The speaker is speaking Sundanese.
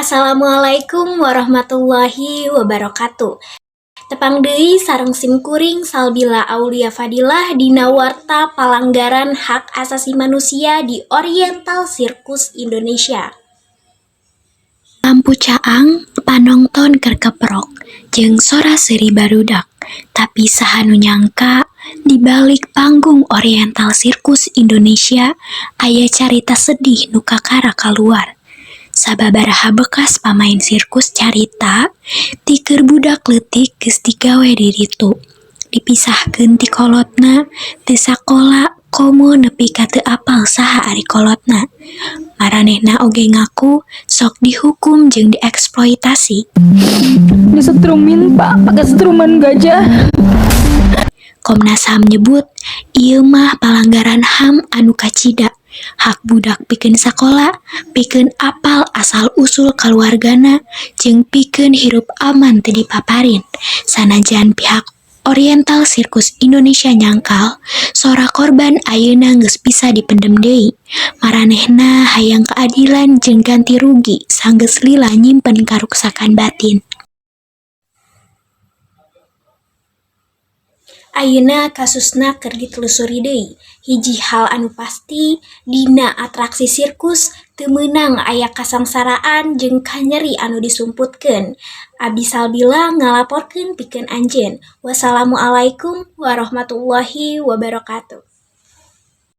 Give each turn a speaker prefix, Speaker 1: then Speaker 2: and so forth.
Speaker 1: Assalamualaikum warahmatullahi wabarakatuh. Tepang deui sareng sim kuring Salbila Aulia Fadilah dina warta palanggaran hak asasi manusia di Oriental Sirkus Indonesia. Lampu caang, panongton keur keprok, jeung sora seuri barudak. Tapi saha nu nyangka di balik panggung Oriental Sirkus Indonesia aya carita sedih nu kakara kaluar. Sababaraha bekas pamain sirkus carita, ti keur budak leutik geus digawe di ditu. Dipisahkeun ti kolotna, teu sakola, komo nepi ka teu apal saha ari kolotna. Maranehna oge ngaku sok dihukum jeung dieksploitasi.
Speaker 2: Disetrumin, Pak, pakai setruman gajah.
Speaker 1: Komnas HAM nyebut, ieu mah palanggaran HAM anu kacida. Hak budak pikeun sakola, pikeun apal asal-usul kaluargana, jeung pikeun hirup aman teu dipaparin. Sanajan pihak Oriental Sirkus Indonesia nyangkal, sora korban ayeuna geus bisa dipendem deui. Maranehna hayang keadilan jeung ganti rugi sanggeus lila nyimpen karuksakan batin. Ayeuna kasusna keur ditelusuri deui. Hiji hal anu pasti, dina atraksi sirkus teu meunang aya kasangsaraan jeung kanyeri anu disumputkeun. Abi Salbila ngalaporkeun pikeun anjeun. Wassalamualaikum warahmatullahi wabarakatuh.